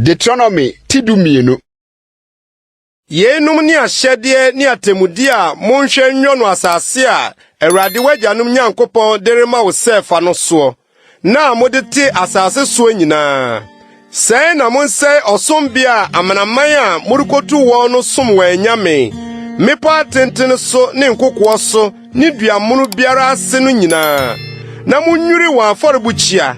Deuteronomy ti 12. Yeinom ne ahyɛdeɛ ne atemmudeɛ a monhwɛ nwɔ no asase a Awurade w'agyanom Nyankopɔn de rema wo sɛ fa no soɔ, nna a mode te asase soɔ nyinaa. Sɛe na monsɛe ɔsombea a amanaman a morekotu wɔn no som wɔn anyame, mmepɔw atenten so ne nkokoɔ so ne dua mono biara ase no nyinaa, na munnwiri wɔn afɔrebukyia,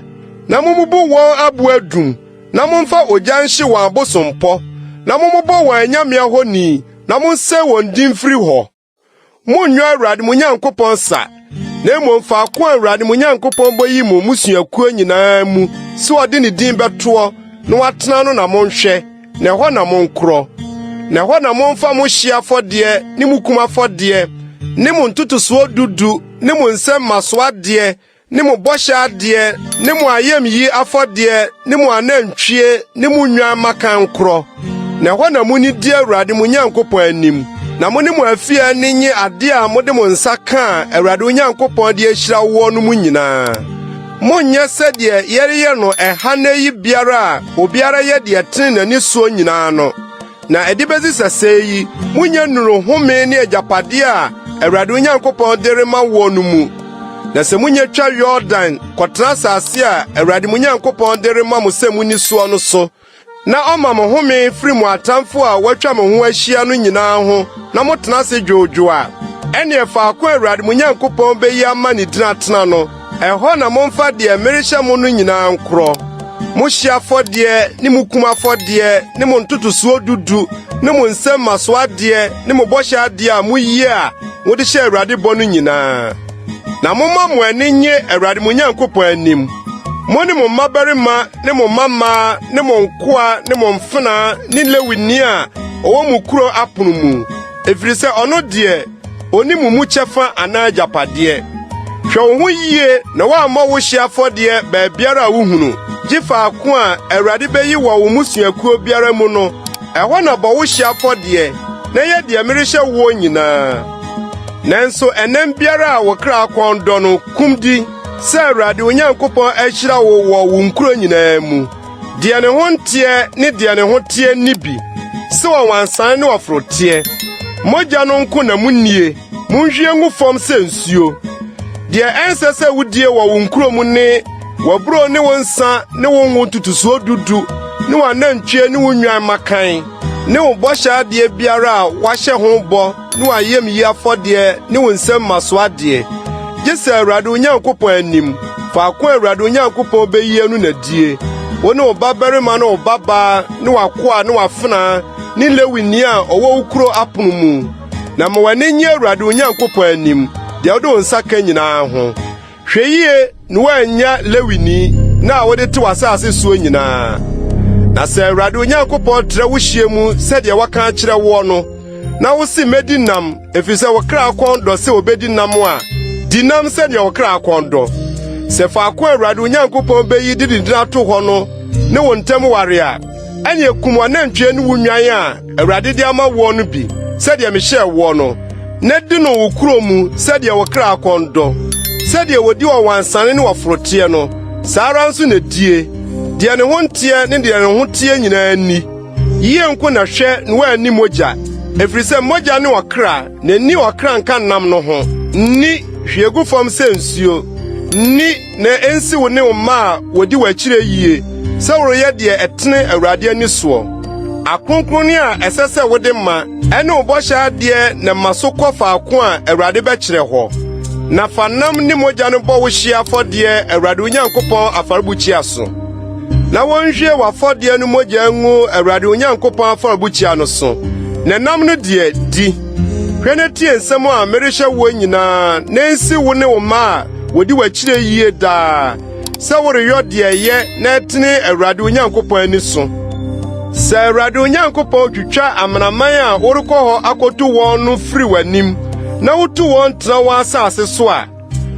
na mummubu wɔn abo adum, na momfa ogya nhye wɔn abosompɔ, na mommobɔ wɔn anyame ahoni, na monsɛe wɔn din mfiri hɔ. Monnyɔ Awurade mo Nyankopɔn sa, na mmom faako a Awurade mo Nyankopɔn beyi mo mmusuakuo nyinaa mu sɛ ɔde ne din bɛtoɔ na watena no na monhwɛ, na ɛhɔ na monkorɔ. Na ɛhɔ na momfa mo hyeɛ afɔdeɛ ne mo kum afɔdeɛ ne mo ntotosoɔ dudu ne mo nsam mmasoɔ adeɛ ne mo bɔhyɛ adeɛ ne mo ayamyi afɔdeɛ ne mo anantwie ne mo nnwan mmakan nkorɔ. Na ɛhɔ na munnidi Awurade mo Nyankopɔn anim, na mo ne mo afie ani nnye ade a mode mo nsa ka a Awurade wo Nyankopɔn de ahyira woɔ no mu nyinaa. Monnyɛ sɛdeɛ yɛreyɛ no ɛha nnɛ yi biara a obiara yɛ deɛ ɛtene n'ani soɔ nyinaa no. Na ɛde besi sɛsɛɛ yi, munnya nnuru home ne agyapade a Awurade wo Nyankopɔn de rema woɔ no mu. Na sɛ munya twa Yordan kɔtena asase a Awurade mo Nyankopɔn de rema mo sɛ munni soɔ no so, na ɔma mo home firi mo atamfo a wɔatwa mo ho ahyia no nyinaa ho na motena ase dwoodwoo a, ɛnneɛ faako a Awurade mo Nyankopɔn beyi ama ne din atena no, Ɛhɔ na momfa deɛ merehyɛ mo no nyinaa nkorɔ, mo hyeɛ afɔdeɛ ne mo kum afɔdeɛ ne mo ntotosoɔ dudu ne mo nsam mmasoɔ adeɛ ne mo bɔhyɛ adeɛ a moyie a mode hyɛ Awurade bɔ no nyinaa. Na momma mo ani nnye Awurade mo Nyankopɔn anim, mo ne mo mmabarima ne mo mmammaa ne mo nkoa ne mo mfenaa ne Lewini a ɔwɔ mo kuro apono mu, ɛfiri sɛ ɔno deɛ, onni mo mu kyɛfa anaa agyapadeɛ. Hwɛ wo ho yie na woammɔ wo hyeɛ afɔdeɛ baabiara a wuhunu, gye faako a Awurade beyi wɔ wo mmusuakuo biara mu no, ɛhɔ na bɔ wo hyeɛ afɔdeɛ, na yɛ deɛ merehyɛ woɔ nyinaa. Nanso ɛnam biara a wo kra kɔn dɔ no, kum di, sɛ Awurade wo Nyankopɔn ahyira wo wɔ wo nkuro nyinaa mu. Deɛ ne ho nteɛ ne deɛ ne ho teɛ nni bi, sɛ ɔwansan ne ɔforoteɛ. Mogya no nko na munnie, munhwie ngu fam sɛ nsuo. Deɛ ɛnsɛ sɛ wodie wɔ wo nkuro mu ne w'aburoo ne wo nsa ne wo ngo ntotosoɔ dudu ne w'anantwie ne wo nnwan mmakan ne wo bɔhyɛ adeɛ biara a woahyɛ ho bɔ ne w'ayamyi afɔdeɛ ne wo nsam mmasoɔ adeɛ, gye sɛ Awurade wo Nyankopɔn anim, faako a Awurade wo Nyankopɔn beyie no na die, wo ne wo babarima ne wo babaa ne w'akoa ne w'afenaa ne Lewini a ɔwɔ wo kurow apono mu. Na ma w'ani nnye Awurade wo Nyankopɔn anim, deɛ wode wo nsa ka nyinaa ho. Hwɛ yie na woannya Lewini nna a wode te w'asase soɔ nyinaa. Na sɛ Awurade wo Nyankopɔn trɛ wo hyeɛ mu sɛdeɛ waka akyerɛ woɔ no, na wose medi nam, ɛfiri sɛ wo kra kɔn dɔ sɛ obedi nam a, di nam sɛdeɛ wo kra kɔn dɔ. Sɛ faako a Awurade wo Nyankopɔn beyi de ne din ato hɔ no ne wo ntam ware a, ɛnneɛ kum w'anantwie ne wo nnwan a Awurade de ama woɔ no bi, sɛdeɛ mehyɛɛ woɔ no, na di no wo kuro mu sɛdeɛ wo kra kɔn dɔ. Sɛdeɛ wɔdi ɔwansane ne ɔforoteɛ no, saa ara nso na die. Deɛ ne ho nteɛ ne deɛ ne ho teɛ nyinaa nni. Yie nko na hwɛ na woanni mogya, ɛfiri sɛ mogya ne ɔkra, Na nni ɔkra nka nam no ho. Nni, hwie gu fam sɛ nsuo. Nni, na ensi wo ne wo mma a wɔdi w'akyire yie sɛ woreyɛ deɛ ɛtene Awurade ani soɔ. Akronkronne a ɛsɛ sɛ wode ma, ɛne wo bɔhyɛ adeɛ na ma so kɔ faako a Awurade bɛkyerɛ hɔ. Na fa nam ne mogya no bɔ wo hyeɛ afɔdeɛ Awurade wo Nyankopɔn afɔrebukyia so. Na wɔnhwie w'afɔdeɛ no mogya ngu Awurade wo Nyankopɔn afɔrebukyia no so, na nam no deɛ, di. Hwɛ na tie nsɛm a merehyɛ woɔ nyinaa, na ensi wo ne wo mma a wɔdi w'akyire yie daa, sɛ woreyɔ deɛ ɛyɛ na ɛtene Awurade wo Nyankopɔn ani so. Sɛ Awurade wo Nyankopɔn twitwa amanaman a worekɔ hɔ akotu wɔn no firi w'anim, na wotu wɔn tena wɔn asase so a,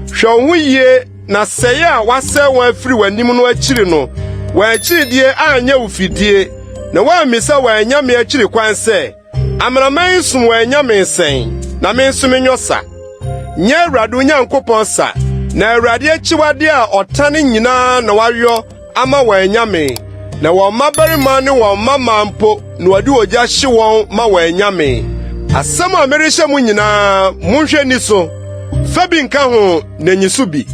hwɛ wo ho yie Na sɛe a wɔasɛe wɔn afiri w'anim no akyiri no, wɔn akyiridie anyɛ wo fidie, na woammisa wɔn anyame akyiri kwan sɛ, 'Amanaman yi som wɔn anyame sɛn, na me nso menyɔ sa? Nyɛ Awurade wo Nyankopɔn sa, na Awurade akyiwade a ɔtane nyinaa na woayɔ ama wɔn anyame. Na wɔn mmabarima ne wɔn mmammaa mpo na wɔde ogya hye wɔn ma wɔn anyame. Asɛm a merehyɛ mo nyinaa, monhwɛ nni so. Fa bi nka ho na nyi so bi.